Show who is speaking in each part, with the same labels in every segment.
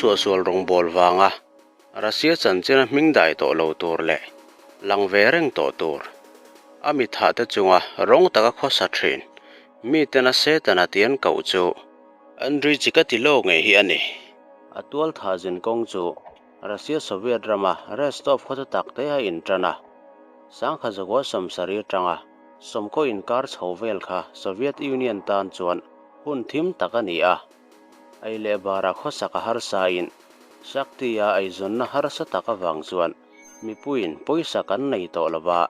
Speaker 1: suahsual rawngbawl vanga Russia chanchina hming dai tawh lo tur leh lang ve reng tawh tur, a mi thahte chunga rawng taka khawsa thin miten a Setana tih an koh chu Andriy Chikatilo ngei hi a ni. A tualthah zin kawng chu Russia Soviet rama Rostov khawte takte a intan a, sangkha zakua sawmsarih atanga sawmkaw inkar chho vel kha Soviet Union tan chuan hun thim tak a ni a. Ei leh barah khawsak a harsain Shakti-a eizawnna harsa tak avang chuan mipuiin pawisa kan nei tawh lo va.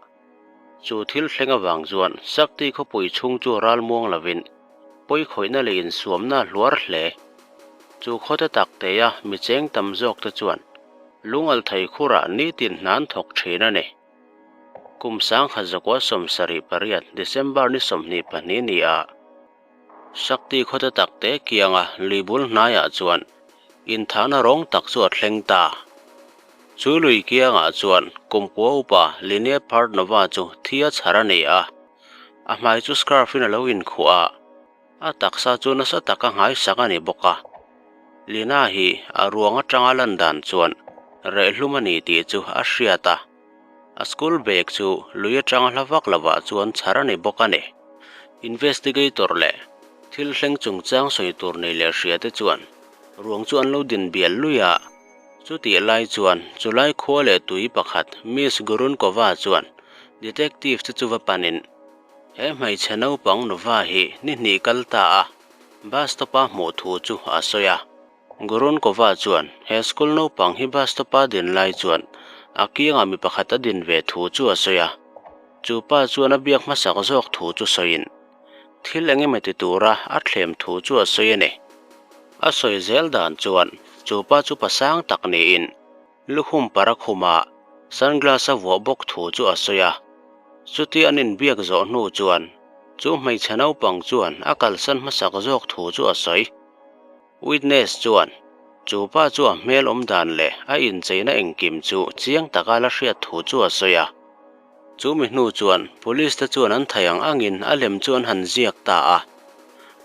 Speaker 1: Chu thil thleng avang chuan Shakti khawpui chhung chu ral muang lovin pawikhawihna leh insuamna a hluar hle. Chu khawte tak teia mi cheng tam zawkte chuan lungalthei khurah nitin hna an thawk thin a ni. Kum 1978 December ni 22 ni ah Shakti khawte tak te kianga lui bul hnaiah chuan inthahna rawng tak chu a thleng ta. Chu lui kiangah chuan kumkua upa Linnea Pardnova chu thi a chhar a ni a, a hmai chu scarf in a lo inkhuah a, a taksa chu nasa taka nghaisak a ni bawk a. Lina hi a ruang atanga lan dan chuan rehhlum a ni tih chu a hriat a. A school bag chu lui atanga hla vak lovah chuan chhar a ni bawk a ni. Investigator leh thil thleng chungchang sawi tur nei leh hria te chuan ruang chu an lo din bial lui a. Chutih lai chuan chulai khua leh tui pakhat Miss Gurunkova chuan detective te chu va panin he hmeichhe naupang nuva hi ni hnih kal ta a bus stop a hmuh thu chu a sawi a. Gurunkova chuan he school naupang hi bus stop a din lai chuan a kiangah mi pakhat a din ve thu chu a sawi a, chu pa chuan a biak hmasak zawk thu chu sawiin thil eng emaw ti tura a thlem thu chu a sawi a ni. A sawi zel dan chuan chu pa chu pasang tak niin lukhum para khuma sunglass a vuah bawk thu chu a sawi a, chuti an inbiak zawh hnu chuan chu hmeichhe naupang chuan a kalsan hmasak zawk thu chu a sawi. Witness chuan, Chu pa chu a hmel awm dan leh a incheina engkim chu chiang taka la hriat thu chu a sawi a. Chu mi hnu chuan Police te chuan an thei ang angin a lem chu an han ziak ta a.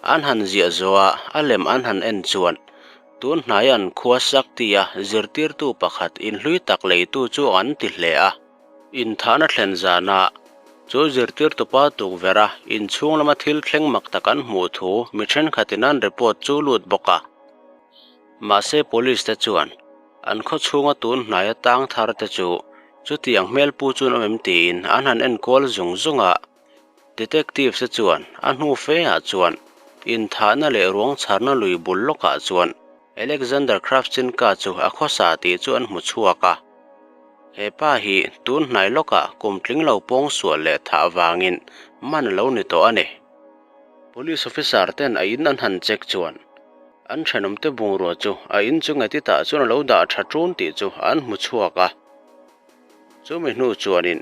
Speaker 1: An han ziah zawh a, a lem an han en chuan tun hnaia an khua Sakti-a zirtirtu pakhat inhlui tak leitu chu an ti hle a. Inthahna thlen zana chu zirtirtupa tukverh a inchhung lama thil thleng mak tak an hmuh thu mi thenkhatin an report chu lut bawk a. Mahse police te chuan an khaw chhunga tun hnaia tang thar te chu chutiang hmel pu chu an awm em tiin an han enkual zung zung a. Detective te chuan a hnu fe ah chuan inthahna leh ruang chharna lui bul lawkah chuan Alexander Kravchenka chu a khawsa tih chu an hmu chhuak a. He pa hi tun hnai lawkah kum tling lo pawng sual leh thah vangin man a lo ni tawh a ni. Police officer ten a in an han check chuan an thenawmte bungrua chu a in chu ngeti tah chuan a lo dah tha ṭun tih chu an hmu chhuak a. Chumi hnu chuanin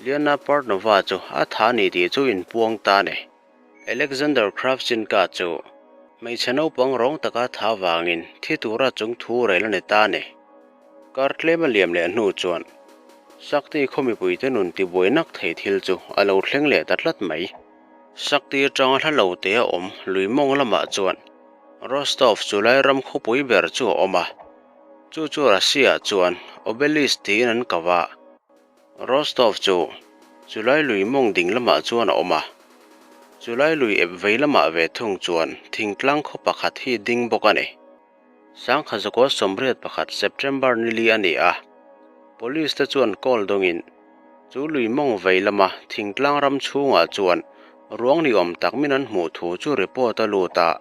Speaker 1: Liana Portnova chu a tha ni tih chu inpuang ta a ni. Alexander Kravchenka chu hmeichhe naupang rawng taka tha vangin thi tura chung thu rel a ni ta a ni. Kar tlem a liam leh hnu chuan Shakti khaw mipuite nun tibuai nak thei thil chu a lo thleng leh ta tlat mai. Shakti atanga hla lo te a awm lui mawng lamah chuan Rostov chu lai ram khawpui ber chu a awm a. Chu chu Russia chuan Obelisk tiin an ko a, Rostov chu chulai lui mawng ding lamah chuan a awm a, chulai lui ep vei lamah ve thung chuan thingtlang khaw pakhat hi ding bawk a ni. Sangkha zakua 81 September ni li a ni a, Police te chuan call dawngin chu lui mawng vei lama thingtlang ram chhungah chuan ruang ni awm tak min an hmuh thu chu report a lut a.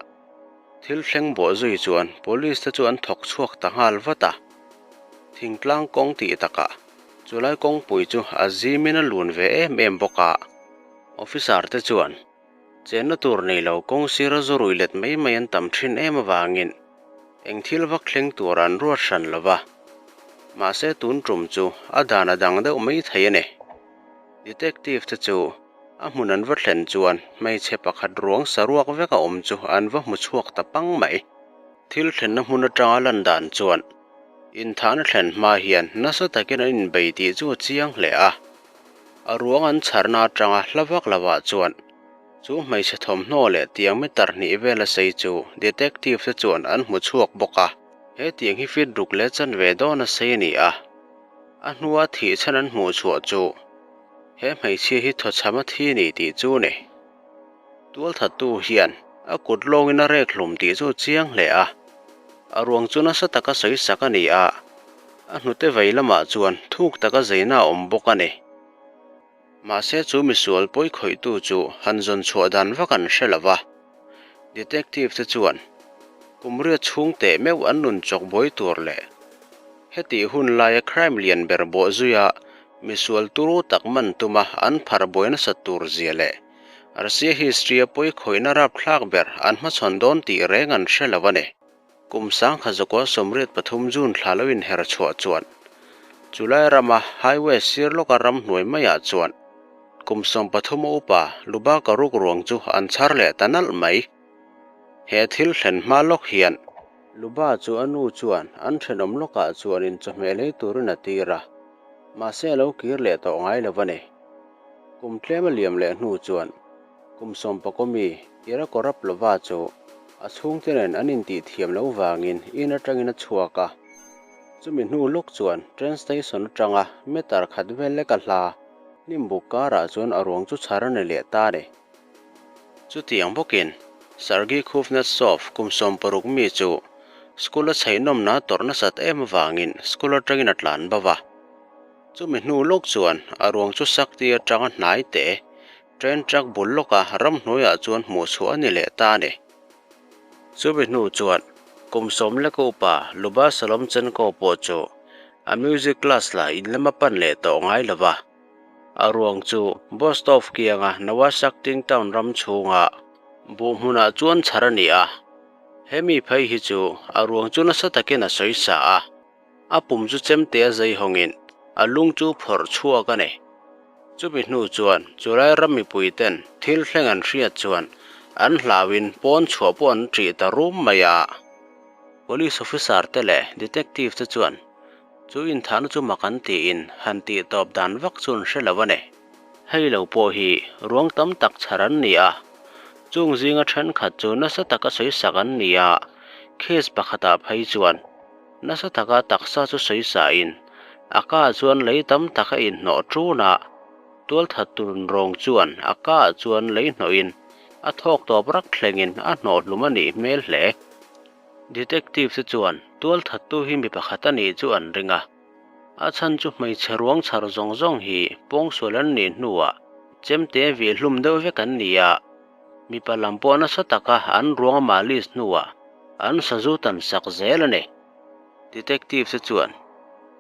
Speaker 1: Thil thleng bawh zui chuan police te chu an thawk chhuak ta nghal vat a, thingtlang kawng tih takah chulai kawngpui chu a zimin a lun ve em em bawk a, officer te chuan chenna tur nei lo kawng sira zu rui let mai mai an tam thin em avangin eng thil vak thleng tur an ruat hran lo va, mahse tun tum chu a dan a dang deuh mai thei a ni. Detective te chu. A hmun an va thlen chuan hmeichhe pakhat ruang saruak vek a awm chu an va hmu chhuak ta pang mai. Thil thlenna hmun atanga lan dan chuan inthahna thlen hma hian nasa takin an inbei tih chu a chiang hle a. A ruang an chharna atanga hla vak lovah chuan chu hmeichhe thawmhnaw leh tiang meter hnih vela sei chu detective te chuan an hmu chhuak bawk a. He tiang hi feet ruk leh chanve dawna sei a ni a, a hnua thih chhan an hmuh chhuah chu he hmeichhia hi thawchham a thi ni tih chu a ni. Tualthattu hian a kut lawngin a rek hlum tih chu chiang hle a, a ruang chu nasa taka sawi sak a ni a, a hnute vei lamah chuan thuk taka zeina a awm bawk a ni. Mahse chu misual pawi khawihtu chu han zawn chhuah dan vak an hre lo va, Detective te chuan kum riat chhung teh meuh an nun chawk buai tur leh hetih hun laia crime lian ber bawh zuia misual turu tak man tuma an phar buai nasat tur zia leh Russia history a pawi khawihna rapthlak ber an hmachhawn dawn tih reng an hre lo a ni. Kum sangkhat zakua 83 June thla lo inher chhuah chuan chulai rama highway sir lawka ramhnuai maiah chuan kum 13 a upa Luba Karuk ruang chu an chhar leh ta nalh mai. He thil thlen hma lawk hian Luba chu a nu chuan an thenawm lawkah chuan inchawhmeh lei turin a tir a, mahse a lo kir leh tawh ngai lo a ni. Kum tlem a liam leh hnu chuan Kum sawmpakaw mi Irakoraplova chu a chhungte nen an intih thiam loh vangin in atangin a chhuak a. Chumi hnu lawk chuan train station atanga meter khat vel lek a hla hnimbuk karah chuan a ruang chu chhar a ni leh ta a ni. Chutiang bawkin Sergei Kuznetsov kum 60 mi chu school a chheihnawmna tawrh nasat em avangin school atangin a tlan bo va. Chumi hnu lawk chuan a ruang chu Sakti atanga hnai te Train truck bul lawka ramhnuaiah chuan hmuh chhuah a ni leh ta a ni. Chumi hnu chuan kum sawm leka upa Luba Solomchenko pawh chu a music class la in lama pan leh tawh ngai lo va. A ruang chu Bostov kianga Nawashakting town ram chhunga buh hmunah chuan chhar a ni a. He mi phei hi chu a ruang chu nasa takin a sawi sa a. A pum chu chemte a zai hawngin a lung chu phawrh chhuak a ni. Chumi hnu chuan chulai ram mipui ten thil thleng an hriat chuan an hlauin pawn chhuah pawh an ṭih ta rum mai a. Police officer te leh detective te chuan chu inthahna chu mak an tiin han tih tawp dan vak chu an hre lo a ni. Hei lo pawh hi ruang tam tak chhar an ni a, chung zinga thenkhat chu nasa taka sawisak an ni a, case pakhatah phei chuan Nasa taka taksa chu sawi sain, a ka chuan lei tam tak a inhnawh ṭun a, tualthat turun rawng chuan a ka chuan lei hnawhin a thawk tawp rak thlengin a hnawh hlum a nih hmel hle. Detective te chuan tualthattu hi mi pakhat a nih chu an ring a, a chhan chu hmeichhe ruang chhar zawng zawng hi pawngsual an nih hnuah chemte vih hlum deuh vek an ni a, Mipa lam pawh nasa taka an ruang a malis hnuah an sazu tan sak zel a ni. Detective te chuan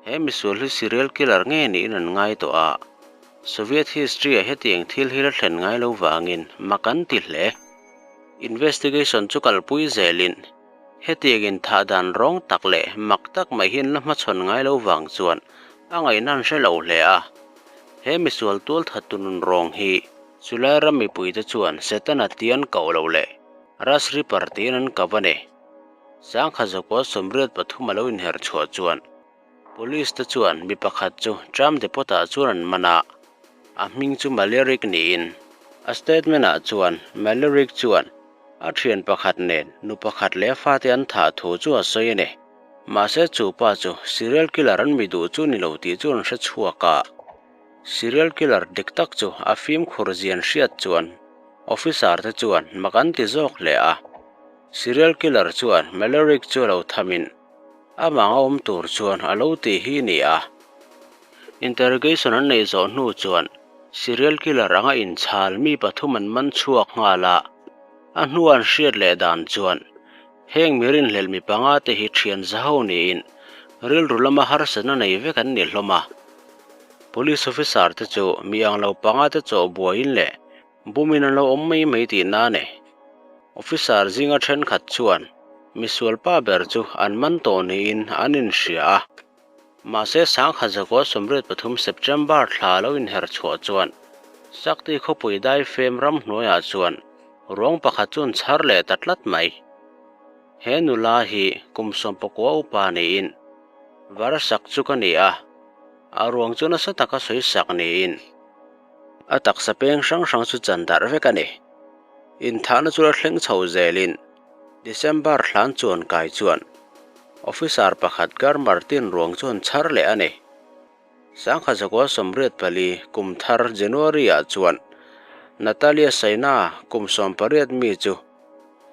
Speaker 1: he misual hi serial killer nge niin an ngai tawh a, Soviet history ah hetiang thil hi la thlen ngai lo vangin mak an ti hle. Investigation chu kalpui zelin hetiang inthah dan rawng tak leh mak tak mai hi an la hmachhawn ngai lo vang chuan a ngaihna an hre lo hle a. He misual tualthat tunun rawng hi Chulai ram mipuite chuan Setana tih an koh loh leh Rush Ripper tiin an kap a ni. Sangkhat zakua 83 a lo inher chhuah chuan Police te chuan mi pakhat chu tram depot ah chuan an man a, a hming chu Maleric niin a statement ah chuan Maleric chuan a thian pakhat nen nu pakhat leh a fate an thah thu chu a sawi a ni. Mahse chu pa chu serial killer an mi duh chu ni lo tih chu an hre chhuak a. Serial killer dik tak chu a fimkhur zian hriat chuan officer te chuan mak an ti zawk hle a. Serial killer chuan Maleric chu a lo thamin amah a awm tur chuan a lo ti hi ni a. Interrogation an neih zawh hnu chuan serial killer anga inchhal mi pathum an man chhuak nghal a, a hnua an hriat leh dan chuan Heng mi rinhlelh mi panga te hi thian zaho niin rilru lama harsatna nei vek an ni hlawm a. Police officer te chu mi ang lo panga te chawh buaiin leh bumin an lo awm mai mai tihna a ni. Officer zinga thenkhat chuan misual pa ber chu an man tawh niin an inhria a. Mahse sangkhat zakua 83 September thla lo inher chhuah chuan Sakti khawpui daifem ramhnuaiah chuan ruang pakhat chu an chhar leh ta tlat mai. He nula hi kum 19 upa niin Varsak chu ka ni a, a ruang chu nasa taka sawi sak niin a taksa peng hrang hrang chu chan darh vek a ni. Inthahna chu la thleng chho zelin December thlan chuan kai chuan. Officer pakhat Gar Martin ruang chu an chhar leh a ni. 1984 kum thar January ah chuan Natalia Saina kum 18 mi chu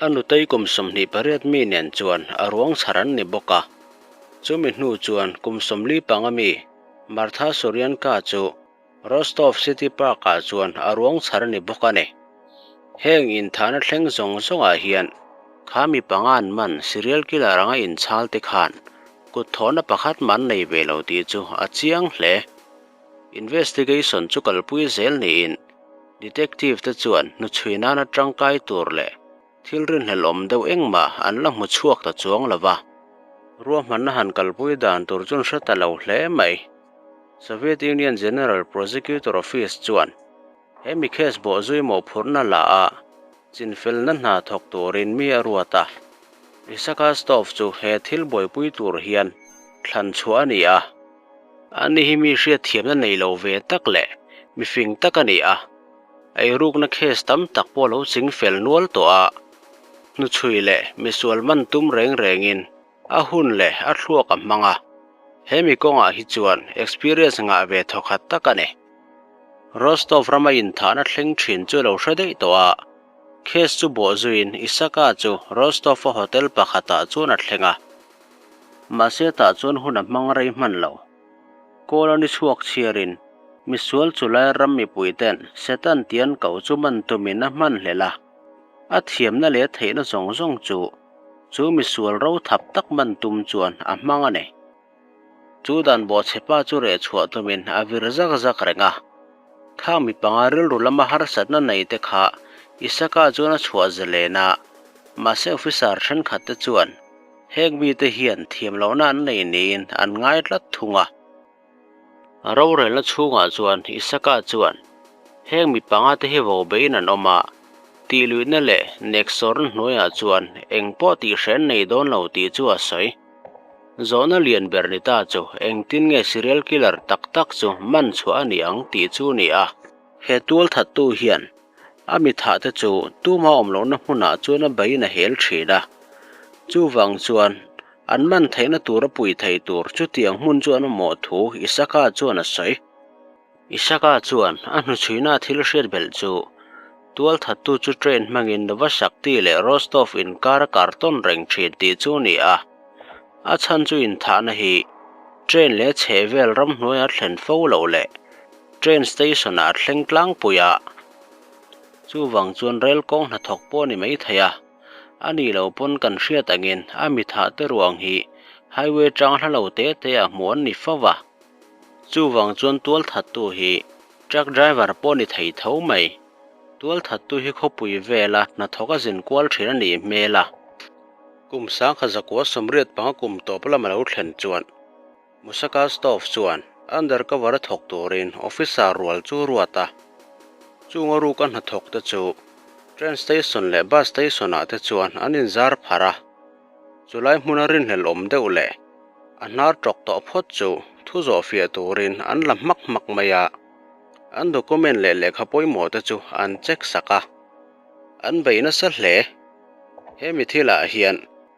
Speaker 1: a nutei kum 28 mi nen chuan a ruang chhar an ni bawk a. Chumi hnu chuan kum 45 mi Martha Sorianka chu Rostov City Park ah chuan a ruang chhar a ni bawk a ni. Heng inthahna thleng zawng zawngah hian kha mi panga an man serial killer anga inchhal te khan kut thawhna pakhat mah an nei ve lo tih chu a chiang hle. Investigation chu kalpui zel niin detective te chuan hnuchhui nana tangkai tur leh thil rinhlelhawm deuh engmah an la hmu chhuak ta chuang lo va. Ruahmanna han kalpui dan tur chu an hre ta lo hle mai. Soviet Union General Prosecutor Office chuan he mi case bawhzui mawhphurhna la a, chinfelna hna thawk turin mi a ruat a. Isakastov chu he thil buaipui tur hian thlan chhuah a ni a. Ani hi mi hriatthiamna nei lo ve tak leh mi fing tak a ni a. Eirukna case tam tak pawh lo chingfel nual tawh a, hnuchhui leh misual man tum reng rengin A hun leh a thluak a hmang a, he mi kawngah hi chuan experience ngah ve thawkhat tak a ni. Rostov rama inthahna thleng thin chu lo hre daih tawh a, case chu bawh zuiin Isaka chu Rostov-a hotel pakhatah chuan a thleng a. Mahse tah chuan hun a hmang rei hman lo. Kawl a ni chhuak chhiarin misual chulai ram mipuiten Satan tian koh chu man tumin a hman hlel a, a thiamna leh a theihna zawng zawng chu Chu misual ro thap tak man tum chuan a hmang a ni. Chu dan bawhchhepa chu reh chhuah tumin a vir zak zak reng a. Khang mi panga rilru lama harsatna nei te kha Isaka chuan a chhuah zalen a, mahse officer thenkhat te chuan heng mite hian thiam lohna an nei niin an ngai tlat thung a. Rorelna chhungah chuan Isaka chuan, Heng mi panga te hi vo beiin an awm a, tihluihna leh neksawrna hnuaiah chuan eng pawh tihreh an nei dawn lo tih chu a sawi. Zawhna lian ber ni ta chu engtin nge serial killer tak tak chu man chhuah a ni ang tih chu a ni a. He tualthattu hian A mi thah te chu tuma awm lohna hmunah chuan a beiin a hel thin a. Chuvang chuan an man theihna tur a pui thei tur chutiang hmun chu an mamawh thu Isaka chuan a sawi. Isaka chuan a hnuchhuina thil hriat belh chu tualthattu chu train hmangin Novashakti leh Rostov inkar a kar tawn reng thin tih chu a ni a. A chhan chu inthahna hi train leh chhehvel ramhnuaia thlen fo loh leh Train station ah a thleng tlangpui a, chuvang chuan rail kawng hnathawk pawh a ni mai thei a, a nih loh pawn kan hriat angin a mi thah te ruang hi highway tang hla lo te te ah hmuh an ni fo va, chuvang chuan tual thattu hi truck driver pawh a ni thei tho mai, tual thattu hi khawpui vela hnathawk a zin kual thin a nih hmel a. Kum 1985 kum tawp lama lo thlen chuan. Musakastov chuan undercover a thawk turin officer rual chu ruat a, chung a ruk a hnathawk te chu train station leh bus station ah te chuan an inzar pharh a, chulai hmuna rinhlelh awm deuh leh a hnar tawk tawh phawt chu thu zawh fiah turin an la hmak hmak mai a, an document leh lehkha pawimawh te chu an check sak a, an bei nasa hle. He mi thilah hian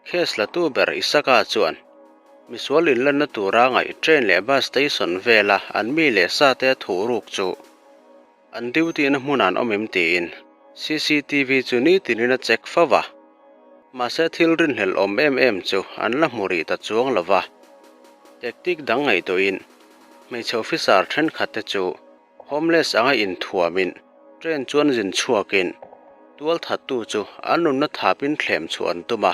Speaker 1: case la tu ber Isaka chuan Misual inlanna tura ngaih train leh bus station vela an mi leh sa te a thuh ruk chu an duty na hmunah an awm em tiin cctv chu nitinin a check fo va. Mahse thil rinhlelh awm em em chu an la hmu rih ta chuang lo va. Tactic dang ngaihtuahin hmeichhe officer thenkhat te chu Homeless anga inthuamin train chuan zin chhuakin tualthattu chu an nunna thapin thlem chhuah an tum a,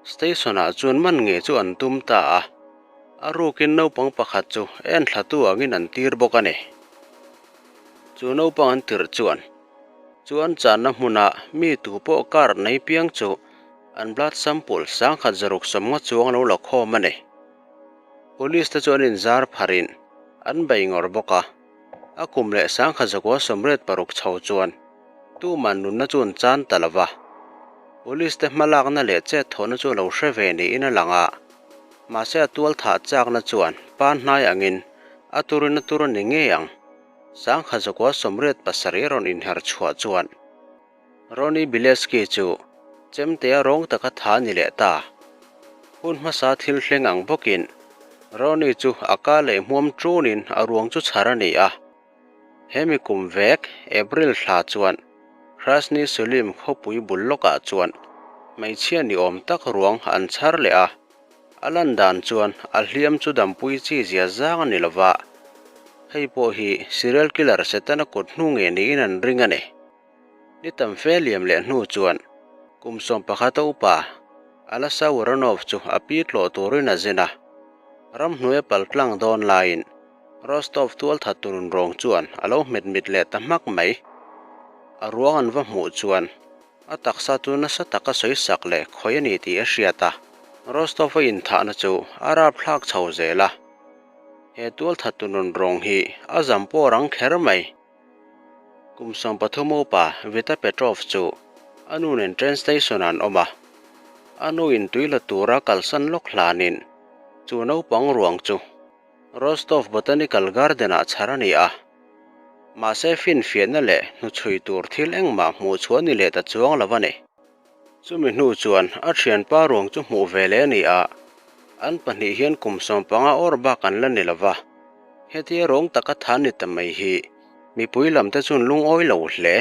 Speaker 1: station-ah chuan man ngei chu an tum ta a, a rukin naupang pakhat chu enthlatu angin an tir bawk a ni. Chu naupang an tirh chuan chu an channa hmuna mi tu pawh car nei piang chu an blood sample 1650 chuang lo la khawm a ni. Police te chu an inzar pharin an bei ngawr bawk a, a kum leh 1986 chho chuan tuman nunna chu an chan ta lo va. Police te hmalakna leh chet thawhna chu a lo hre ve niin a lang a, mahse a tual thah chakna chuan pa hnai angin a turin a tur a ni ngei ang. 1987 a rawn inher chhuah chuan Ronnie Bileski chu chemtea rawng taka tha a ni leh ta. Hun hmasa thil thleng ang bawkin Ronnie chu a ka leh hmuam ṭunin a ruang chu chhar a ni a. Hemi kum vek April thla chuan Krasny Sulim khawpui bul lawkah chuan hmeichhia ni awm tak ruang an chhar leh a. A lan dan chuan a hliam chu dampui chi zia zang a ni lo va, hei pawh hi serial killer Setana kut hnu nge niin an ring a ni. Ni tam fe liam leh hnu chuan kum 11 a upa Alasa Voronov chu a pi tlawh turin a zin a, ramhnuai a pal tlang dawn laiin Rostov tualthat turun rawng chuan a lo hmet mit leh ta hmak mai. A ruang an va hmuh chuan A taksa chu nasa taka sawi sak leh khawi a ni tih a hriat a, Rostov-a inthahna chu a rapthlak chho zel a. He tualthattu nun rawng hi a zam pawh rang kher mai. Kum 13 upa Vita Petrov chu a nu nen train station ah an awm a. A nu in tui la tura kalsan lawk hlanin chu naupang ruang chu Rostov Botanical Garden-ah chhar a ni a. Mahse finfiahna leh hnuchhui tur thil engmah hmuh chhuah ni leh ta chuang lo a ni. Chumi hnu chuan a thianpa ruang chu hmuh ve leh a ni a, an pahnih hian kum 15 awr bak an la ni lo va. Hetia ruang taka than ni ta mai hi mipui lamte chuan lungawi lo hle.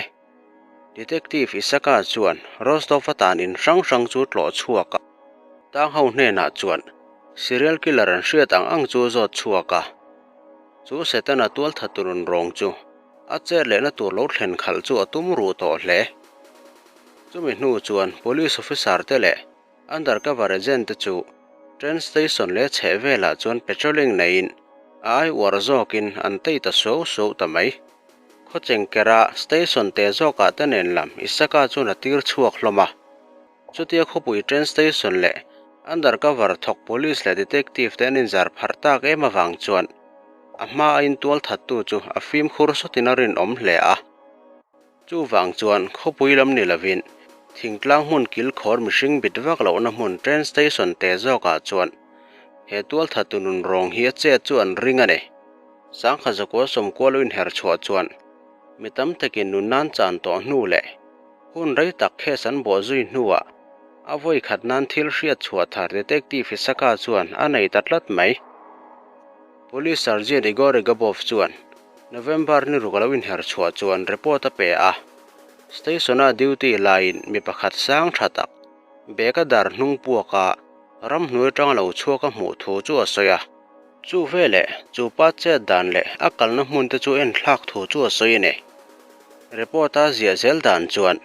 Speaker 1: Detective Isaka chuan Rostov-a tan in hrang hrang chu tlawh chhuak a, tang ho hnenah chuan serial killer an hriat ang ang chu zawt chhuak a. Chu Setana tualthat turun rawng chu a chet lehna tur lo thlen khalh chu a tum ruh tawh hle. Chumi hnu chuan police officer te leh Undercover agent te chu train station leh chheh velah chuan patrolling neiin a ai uar zawkin an tei ta suau suau ta mai. Khawchengkera station te zawkah te nen lam Isaka chuan a tir chhuak hlawm a. Chutia khawpui train station leh undercover thawk police leh detective te an inzar pharh tak em avang chuan a hma a intual thattu chu a fimkhur sawtin a rinawm hle a. Chuvang chuan khawpui lam ni lovin thingtlang hmun kilkhawr mihring bit vak lohna hmun train station te zawkah chuan he tualthattu nun rawng hi a chet chu an ring a ni. Sangha zakua sawmkua lo inher chhuah chuan mi tam takin nun nan chan tawh hnu leh hun rei tak case an bawh zui hnuah a vawi khat nan thil hriat chhuah thar Detective Isaka chuan a nei ta tlat mai. Police Sergeant Igor Igabov chuan November ni ruk a lo inher chhuah chuan report a pe a, station-a duty laiin mi pakhat sang tha tak, bag a dar hnung puak a, ramhnuai atanga lo chhuak a hmuh thu chu a sawi a. Chu veleh chu pa chet dan leh a kalna hmun te chu en thlak thu chu a sawi a ni. Report a ziah zel dan chuan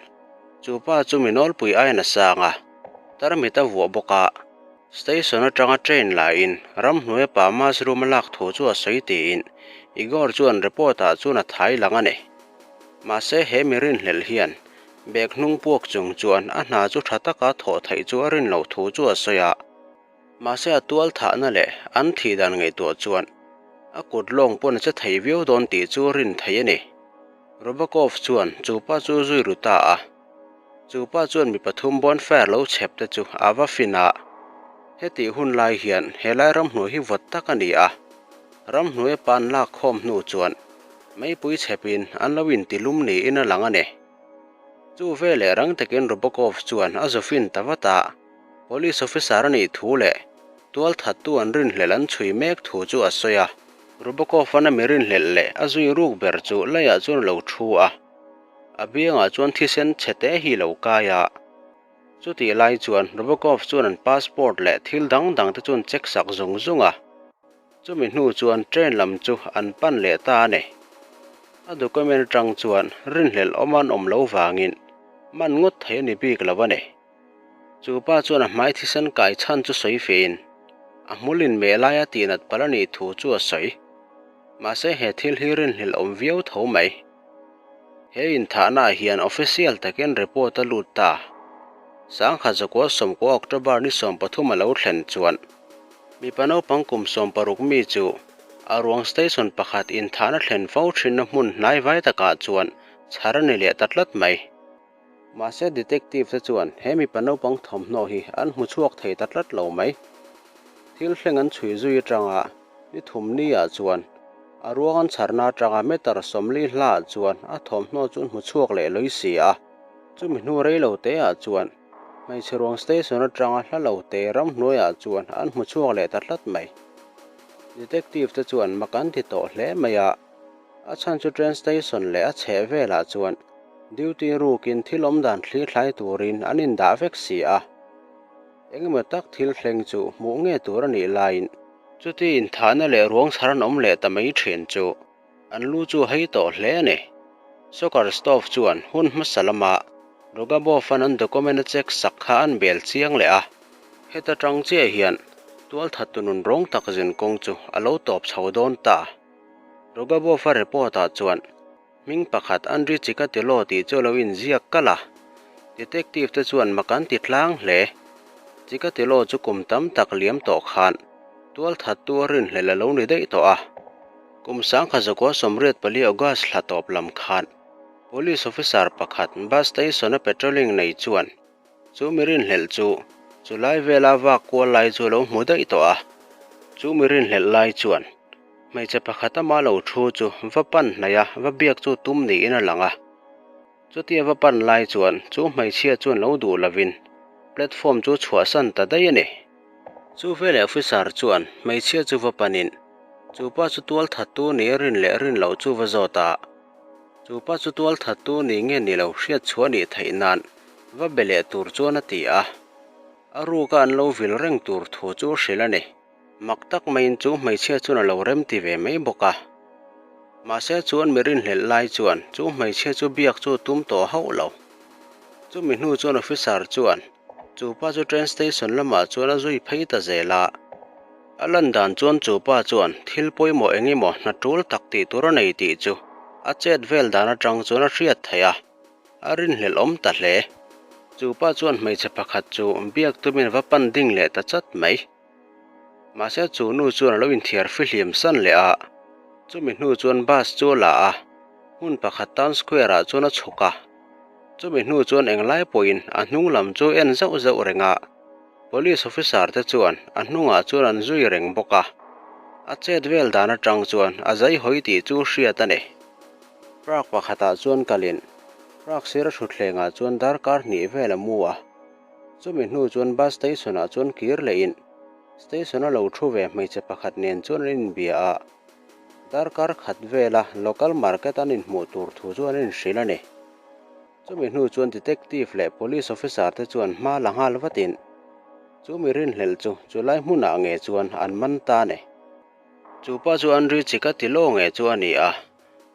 Speaker 1: chu pa chu mi nawlpui aiin a sang a, tarmit a vuah bawk a. Station atanga train laiin ramhnuaia pa mushroom a lak thu chu a sawi tiin Igor chuan report ah chuan a thai lang a ni. Mahse he mi rinhlelh hian bag hnung puak chung chuan a hna chu tha taka thawh theih chu a rin loh thu chu a sawi a. Mahse a tual thahna leh an thih dan ngaihtuah chuan a kut lawng pawn a che thei viau dawn tih chu rin theih a ni. Robakov chuan chu pa chu zui ru ta a. Chu pa chuan mi pathum bonfire lo chhep te chu a va fin a. Hetih hun lai hian helai ramhnuai hi vawt tak a ni a. Ramhnuai pan lak khawm hnu chuan meipui chhepin an lo intilum niin a lang a ni. Chu veleh rang takin Robokov chuan a zu fin ta vat a, police officer a nih thu leh tualthattu an rinhlelh an chhui mek thu chu a sawi a. Robokov-an a mi rinhlelh leh a zui ruk ber chu leiah chuan a lo thu a. A biangah chuan thisen chhe te hi lo kai a. Chutih lai chuan Robokov chuan an passport leh thil dang dang te chuan check sak zung zung a. Chumi hnu chuan train lam chu an pan leh ta a ni. A document atang chuan rinhlelh awm an awm lo vangin man ngawt thei a ni bik lo a ni. Chu pa chuan a hmai thisen kai chhan chu sawi fein a hmul inmeh laia tihnat palh a nih thu chu a sawi. Mahse he thil hi rinhlelh awm viau tho mai. He inthahnaah hian official takin report a lut ta. Sangkhat zakua 90 October ni 13 a lo thlen chuan mipa naupang kum 16 mi chu a ruang station pakhat inthahna thlen fo thinna hmun hnai vai takah chuan chhar a ni leh ta tlat mai. Mahse detective te chuan he mipa naupang thawmhnaw hi an hmu chhuak thei ta tlat lo mai. Thil thleng an chhui zui atanga ni thum ni ah chuan a ruang an chharna atanga meter 40 hla ah chuan a thawmhnaw chu an hmu chhuak leh lawi si a. Chumi hnu rei lo te ah chuan Hmeichhe ruang station atanga hla lo te ramhnuaiah chuan an hmu chhuak leh ta tlat mai. Detective te chuan mak an ti tawh hle mai a, a chhan chu train station leh a chheh velah chuan duty rukin thil awmdan thlir thlai turin an indah vek si a. Engemaw tak thil thleng chu hmuh nge tur a nih laiin chuti inthahna leh ruang chhar an awm leh ta mai thin chu an lu chu a hei tawh hle a ni. Soccer stove chuan hun hmasa lama Rogabov-a'n an document a check sak kha an bel chiang leh a, heta tang chiah hian tualthattu nun rawng tak zin kawng chu a lo tawp chho dawn ta. Rogabov-a report-ah chuan Hming pakhat Andriy Chikatilo tih chu a lo inziak kalh a, detective te chuan mak an ti tlang hle. Chikatilo chu kum tam tak liam tawh khan tualthattu a rinhlelh a lo ni daih tawh a. Kum sangkhat zakua 84 August thla tawp lam khan Police officer pakhat bus station a patrolling nei chuan Chu mi rinhlelh chu chu lai vela vak kual lai chu a lo hmu daih tawh a. Chu mi rinhlelh lai chuan hmeichhe pakhat ama lo thu chu va pan hnaih a, va biak chu tum niin a lang a. Chutia va pan lai chuan chu hmeichhia chuan lo duh lovin platform chu chhuahsan ta daih a ni. Chu veleh officer chuan hmeichhia chu va panin chu pa chu tual thattu ni a rin leh rin loh chu va zawt a. Chu pa chu tual thattu ni nge ni lo hriat chhuah nih theih nan va be leh tur chuan a ti a, a ruka an lo vil reng tur thu chu hrilh a ni. Mak tak maiin chu hmeichhia chuan a lo rem ti ve mai bawk a. Mahse chuan mi rinhlelh lai chuan chu hmeichhia chu biak chu tum tawh hauh lo. Chumi hnu chuan officer chuan chu pa chu train station lamah chuan a zui phei ta zel a. A lan dan chuan chu pa chuan thil pawimawh eng emaw hna tul tak tih tur a nei tih chu a chet vel dan atang chuan a hriat theih a. A rinhlelh awm ta hle. Chu pa chuan hmeichhe pakhat chu biak tumin va pan ding leh ta chat mai. Mahse chu nu chuan a lo inthiar fihlim san leh a, chumi hnu chuan bus chu a la a, hmun pakhat town square ah chuan a chhuk a. Chumi hnu chuan englai pawhin a hnung lam chu en zauh zauh reng a, police officer te chuan a hnungah chuan an zui reng bawk a. A chet vel dan atang chuan a zai hawi tih chu hriat a ni. Park pakhatah chuan kalin park sira thutthlengah chuan darkar hnih vel a mu a. Chumi hnu chuan bus station ah chuan kir lehin station a lo thu ve hmeichhe pakhat nen chuan an inbia a. Darkar khat vela local market an inhmuh tur thu chu an inhrilh a ni. Chumi hnu chuan detective leh police officer te chuan hma la nghal vatin chumi rinhlelh chu chulai hmunah nge chuan an man ta a ni. Chu pa chu Andriy Chikatilo nge chu a ni a,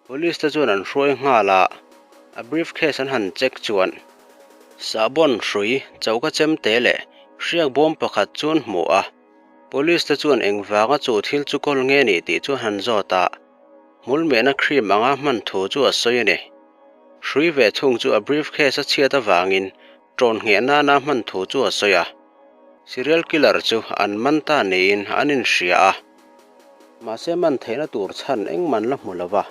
Speaker 1: Police te chuan an hruai nghal a, a briefcase an han check chuan sahbawn hrui choka chem te leh hriak bawm pakhat chu an hmu a, Police te chuan engvanga chu thil chu kawl nge ni tih chu an han zawt a, hmul mehna cream anga hman thu chu a sawi a ni. Hrui ve thung chu a briefcase a chhiat avangin ṭawn ngheh nana hman thu chu a sawi a, serial killer chu an man ta niin an inhria a. Mahse man theihna tur chhan engman la hmu lo va.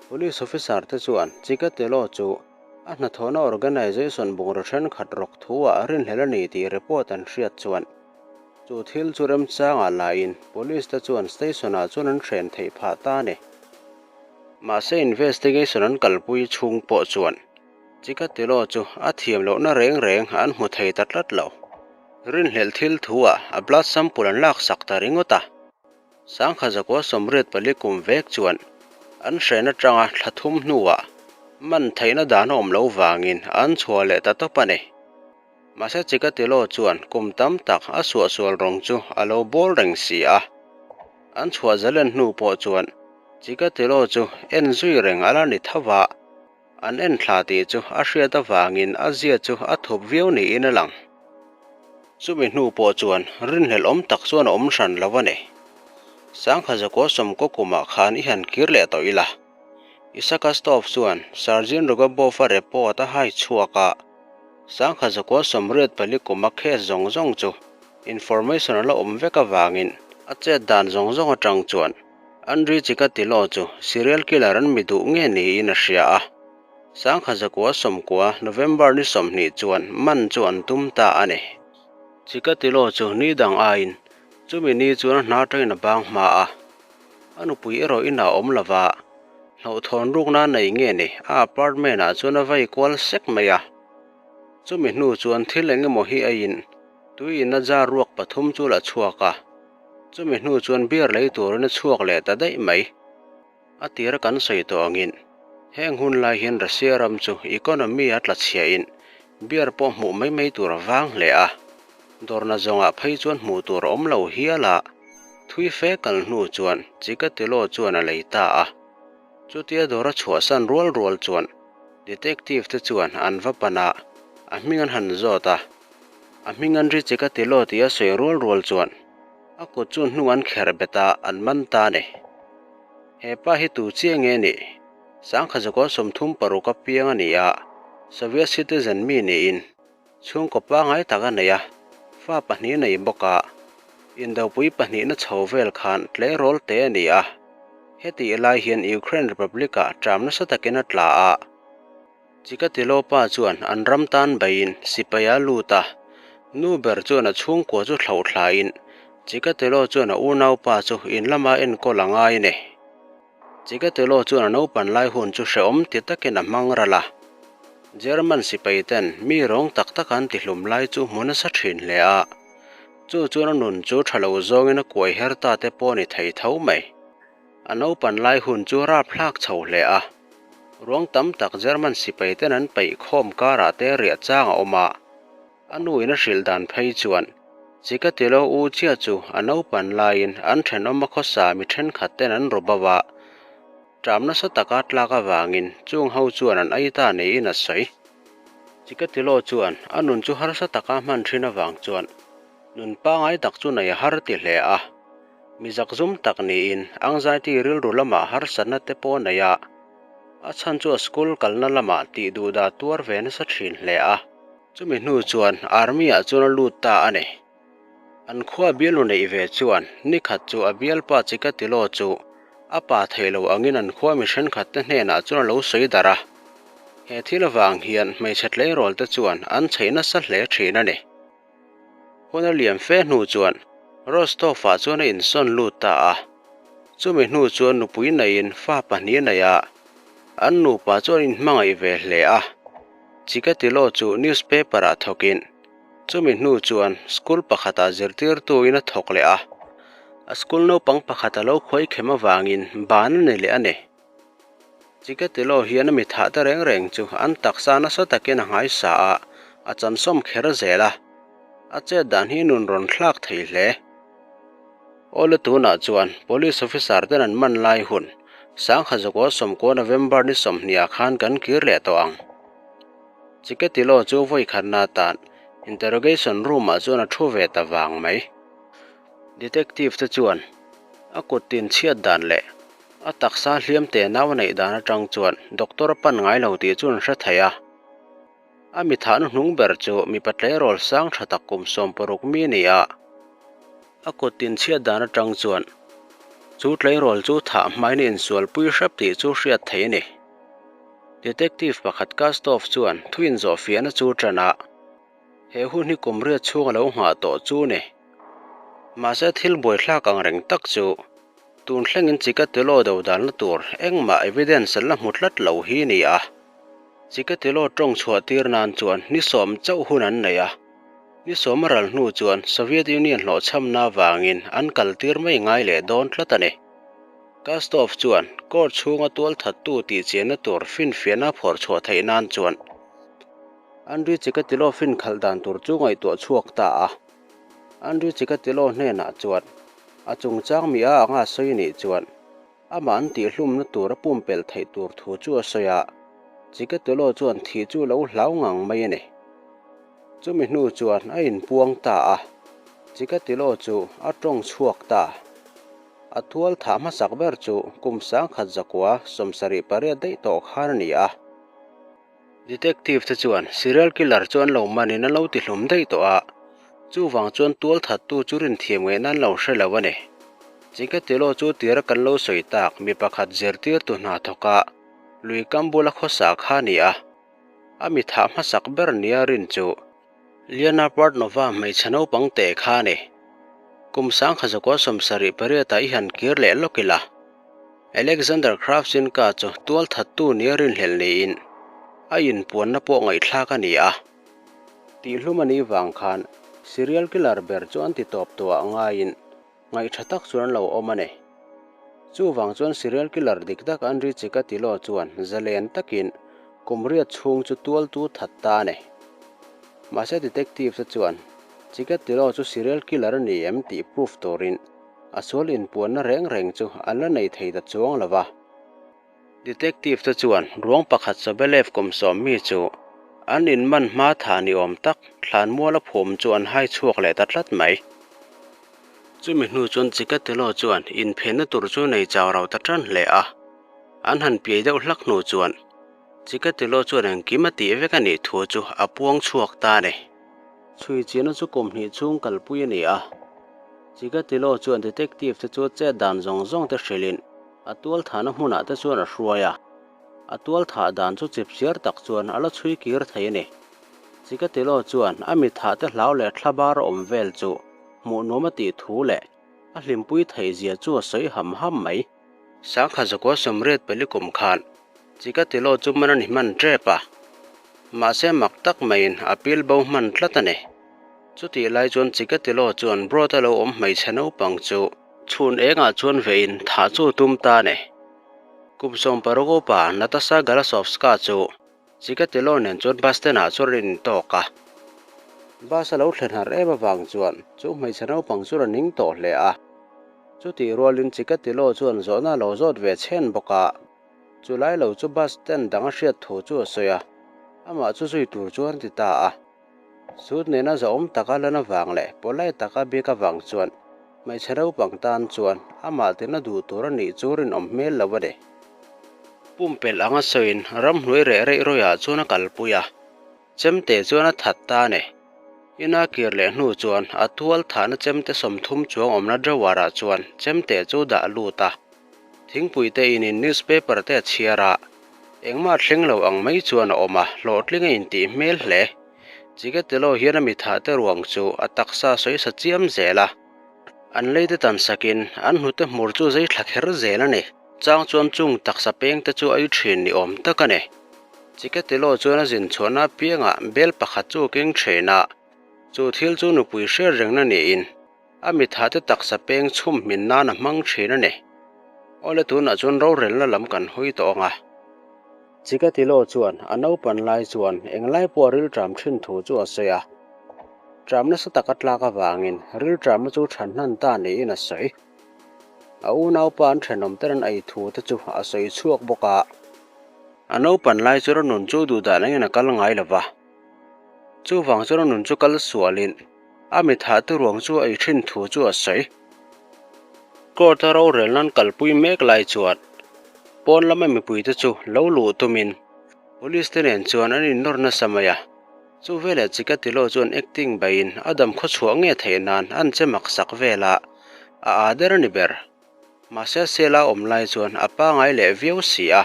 Speaker 1: Police officer te chuan Chikatilo chu a hnathawhna organisation bungraw thenkhat rawk thu-ah rinhlelh a ni tih report an hriat chuan chu thil chu remchangah laiin police te chuan station-ah chuan an hren theih phah ta a ni. Mahse investigation an kalpui chhung pawh chuan Chikatilo chu a thiam lohna reng reng an hmu thei ta tlat lo. Rinhlelh thil thu-ah a blood sample an laksak ta ringawt a. Sangkha zakua 84 kum vek chuan an hren atanga thla thum hnuah man theihna dan a awm lo vangin an chhuah leh ta tawp a ni. Mahse Chikatilo chuan kum tam tak a suahsual rawng chu a lo bawl reng si a. An chhuah zalen hnu pawh chuan Chikatilo chu en zui reng a la ni tho va. An en thla tih chu a hriat avangin a zia chu a thup viau niin a lang. Chumi hnu pawh chuan rinhlelh awm tak chuan a awm hran lo a ni. Sangkha zakua sawmkaw kumah khan i han kir leh tawh ila. Isaka Stove chuan Sergeant Rogabov-a report a hai chhuak a, Sangkha zakua 84 kuma case zawng zawng chu information a la awm vek avangin a chet dan zawng zawng atang chuan Andriy Chikatilo chu serial killer an mi duh nge niin a hria a. Sangkha zakua 90 November ni 20 chuan man chu an tum ta a ni. Chikatilo chu ni dang aiin chumi ni chuan a hna atangin a bang hma a. A nupui erawh inah a awm lova, hlauhthawn rukna nei nge ni a apartment ah chuan a vei kual sek mai a. Chumi hnu chuan thil eng emaw hi a in tui in a jar ruak pathum chu la chhuak a, chumi hnu chuan beer lei turin a chhuak leh ta daih mai. A tira kan sawi tawh angin heng hun lai hian Russia ram chu economy a tla chhiahin beer pawh hmuh mai mai tur a vang hle a, dawrna zawngah phei chuan hmuh tur a awm lo hial a, thui fe kal hnu chuan Chikatilo chuan a lei ta a. Chutia dawr a chhuahsan rual rual chuan Detective te chuan an va pan a, a hming an han zawt a. A hming an ri Chikatilo tih a sawi rual rual chuan a kut chu hnung an kherh bet a, an man ta a ni. He pa hi tu chiah nge nih? Sangkha zakua 36 a piang a ni a, Soviet citizen mi niin chhungkaw pangngai tak a nei a, fa pahnih a nei bawk a, indopui pahnihna chho vel khan tleirawl te a ni a. Hetih lai hian Ukraine Republic-ah ṭam nasa takin a tla a, Chikatilo pa chuan an ram tan baiin sipai a lut a, nu ber chuan a chhungkua chu thlauh thlain Chikatilo chuan a unaupa chu in lama enkawl a ngai a ni. Chikatilo chuan a naupan lai hun chu hrehawm ti takin a hmang ral a. German sipai ten mi rawng tak tak an tihlum lai chu hmu nasa thin hle a. Chu chuan a nun chu tha lo zawngin a kuai her ta te pawh a ni thei tho mai. A naupan lai hun chu rap hlak chho hle a. Ruang tam tak German sipai ten an peih khawm karah te riah chang a awm a. A nu in a hrilh dan phei chuan Chikatilo u chiah chu a naupan laiin an thenawm a khawsa mi thenkhat ten an rawp a, ṭam nasa taka tlak avangin chung ho chuan an ei ta niin a sawi. Chikatilo chuan a nun chu harsa taka hman thin avang chuan nun pangai tak chu nei a har ti hle a. Mi zakzum tak niin anxiety rilru lamah harsatna te pawh nei a, a chhan chu a school kalna lamah tih duhdah tuar ve nasa thin hle a. Chumi hnu chuan Army ah chuan a lut ta a ni. An khua bialnu neih ve chuan nikhat chu a bialpa Chikatilo chu a pa thei lo angin an khua mi thenkhat te hnenah chuan a lo sawi darh a. He thil avang hian hmeichhe tleirawl te chuan an chheih nasa hle thin a ni. Hun a liam fe hnu chuan Rostov ah chuan a insawn lut ta a. Chumi hnu chuan nupui neiin fa pahnih a nei a, an nupa chuan inhmangaih ve hle a. Chikatilo chu newspaper ah thawkin chumi hnu chuan school pakhatah zirtirtuin a thawk leh a. A school naupang pakhat a lo khuai khem avangin ban a ni leh a ni. Chikatilo hian a mi thah te reng reng chu an taksa nasa takin a nghaisa a, a chansawm kher zel a. A chet dan hi nun rawn thlak thei hle. Awle tunah chuan Police officer ten an man lai hun Sangha Zakua 90 November ni 20 ah khan kan kir leh tawh ang. Chikatilo chu vawi khatna atan interrogation room ah chuan a thu ve ta vang mai. Detective te chuan a kut tin chhiat dan leh a taksa hliam te nau a neih dan atang chuan doctor a pan ngai lo tih chu an hre thei a. A mi thahna hnung ber chu mipa tleirawl sang tha tak kum 60 mi a ni a. A kut tin chhiat dan atang chuan chu tleirawl chu thah hmain a insualpui hrep tih chu hriat theih a ni. Detective pakhat Kastov chuan thu inzawhfiahna chu tan a, he hun hi kum riat chhung a lo nghah tawh chu ni. Mahse thil buaithlak ang reng tak chu tun thlengin Chikatilo do danna tur engmah evidence an la hmu tlat lo hi ni a. Chikatilo tawng chhuah tir nan chuan ni sawm chauh hun an nei a. Ni sawm a ral hnu chuan Soviet Union hlawhchhamna avangin an kal tir mai ngai leh dawn tlat a ni. Kastov chuan court chhunga tualthattu tih chianna tur finfiahna phawrh chhuah theih nan chuan Andriy Chikatilo fin khalh dan tur chu ngaihtuah chhuak ta a. Andriy Chikatilo hnenah chuan a chungchang mi a anga sawi nih chuan Amah an tihhlumna tur a pumpelh theih tur thu chu a sawi a, Chikatilo chuan thih chu lo hlau ngang mai a ni. Chumi hnu chuan a inpuang ta a, Chikatilo chu a tawng chhuak ta. A tual thah hmasak ber chu kum 1978 daih tawh khan a ni a. Detective te chuan serial killer chu an lo manin an lo tihlum daih tawh a, chuvang chuan tual thattu chu rinthiam ngaihna an lo hre lo a ni. Chikatilo chu tira kan lo sawi tak mi pakhat zirtirtu hna thawk a, lui kam bula khawsa kha a ni a, a mi thah hmasak ber nia rin chu Liana Portnova hmeichhe naupang teh kha a ni. Kum 1978 ah i han kir leh lawk ila. Alexander Kravchenka chu tualthattu nia rinhlelh niin a inpuanna pawh ngaihthlak a ni a. Tihhlum a nih vang khan serial killer ber chu an ti tawp tawhah ngaiin ngaih tha tak chuan an lo awm a ni. Chuvang chuan serial killer dik tak Andriy Chikatilo chuan zalen takin kum riat chhung chu tualtu that ta a ni. Mahse detective te chuan Chikatilo chu serial killer a ni em tih proof turin a sual inpuanna reng reng chu an la nei thei ta chuang lo va. Detective te chuan ruang pakhat Sobelev kum sawmmi chu an inman hma thah ni awm tak thlanmuala phum chu an hai chhuak leh ta tlat mai. Chumi hnu chuan Chikatilo chuan inphenna tur chu nei chau rau ta tan hle a, an han piai deuh hlak hnu chuan Chikatilo chuan engkim a tih vek a nih thu chu a puang chhuak ta a ni. Chhui chiahna chu kum hnih chhung kalpui a ni a, Chikatilo chuan detective te chu chet dan zawng zawng te hrilhin A tual thahna hmunah te chuan a hruai a, a tual thah dan chu chipchiar tak chuan a la chhui kir thei a ni. Chikatilo chuan a mi thah te hlau leh thla bar a awm vel chu hmuh nuam a tih thu leh a hlimpui theih zia chu a sawi ham ham mai. Sangha zakua sawmriat pali kum khan Chikatilo chu man a ni hman tep a, mahse mak tak maiin a pil bo hman tlat a ni. Chutih lai chuan Chikatilo chuan Broad a lo awm hmeichhe naupang chu Chhun engah chuan vein thah chu tum ta ni. Kum 60 upa Natasha Galasovska chu Chikatilo nen chuan bus stand ah chuan an intawk a. Bus a lo thlen harh em avang chuan chu hmeichhe naupang chu a ning tawh hle a. Chutih rualin Chikatilo chuan zawhna a lo zawt ve chhen bawk a. Chu lai lo chu bus stand dang a hriat thu chu a sawi a, amah chu zui tur chuan a ti ta a. Sut nena zahawm taka lan avang leh polite taka biak avang chuan hmeichhe naupang tan chuan amah tina duh tur a nih chu rinawm hmel lo a ni. Pumpelh anga sawiin ramhnuai reh reih rawihah chuan a kalpui a, chemte chuan a that ta a ni. Ina kir leh hnu chuan a tual thahna chemte 30 chuang awmna drawer-ah chuan chemte chu dah lut a. Thingpui te inin newspaper te a chhiar a, engmah thleng lo ang mai chuan a awm a, hlawhtling a intih hmel hle. Chikatilo hian a mithah te ruang chu a taksa sawi sa chiam zel a, an lei te tan sakin an hnute hmur chu zei thla kher zel a ni. Chang chuan chung taksa peng te chu a i thin ni awm tak a ni. Chikatilo chuan a zin chhuahna apiangah bel pakhat chu a keng thin a, chu thil chu nupui hriat rengna niin A mitha te taksa peng chhum hmin nan a hmang thin a ni. Awle tunah chuan rorelna lam kan hawi tawh ang a. Chikatilo chuan a naupan lai chuan englai pawh a rilṭam thin thu chu a sawi a. Ṭam nasa taka tlak avangin rilṭamna chu ṭhan hnan ta niin a sawi. A unaupa an ṭhenawm ten an ei thu te chu a sawi chhuak bawk a. A naupan lai chuan a nun chu duhdan angin a kal ngai lo va. Chuvang chuan a nun chu kal sualin A mi thah te ruang chu a i thin thu chu a sawi. Court a rorel nan kalpui mek lai chuan pawn lama mipuite chu lo luh tumin Police te nen chuan an innawr nasa mai a. Chu veleh Chikatilo chuan acting baiin a dam khawchhuah nge theih nan an che mak sak vel a, a aa der a ni ber. Mahse cell a awm lai chuan a pangai leh viau si a.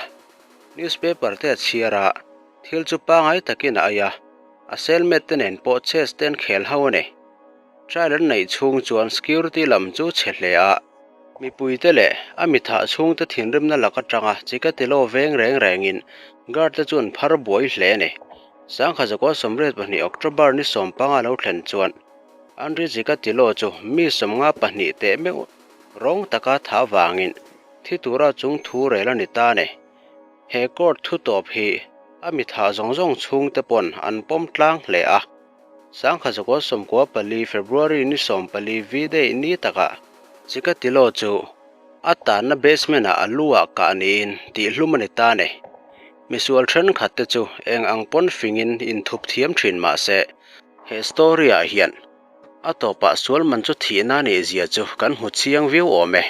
Speaker 1: Newspaper te a chhiar a, thil chu pangai takin a ai a. A cellmate te nen pawh chess te an khel ho a ni. Trial an neih chhung chuan security lam chu chhe hle a. Mipuite leh a mi thah chhungte thinrimna lak atanga Chikatilo veng reng rengin guard te chu an phar buai hle a ni. Sangha 182 October ni 15 lo thlen chuan Andriy Chikatilo chu mi 52 teh meuh rawng taka thah vangin thi tura chung thu rel a ni ta a ni. He court thu tawp hi a mi thah zawng zawng chhungte pawn an pawm tlang hle a. Sangha 94 February ni 14 V-Day ni takah Chikatilo chu a tanna basement ah a lu ah kah niin tihhlum a ni ta a ni. Misual thenkhat te chu eng ang pawn fingin inthup thiam thin mah se he story ah hian a tawpah sual man chu thihna a nih zia chu kan hmu chiang viau awm e.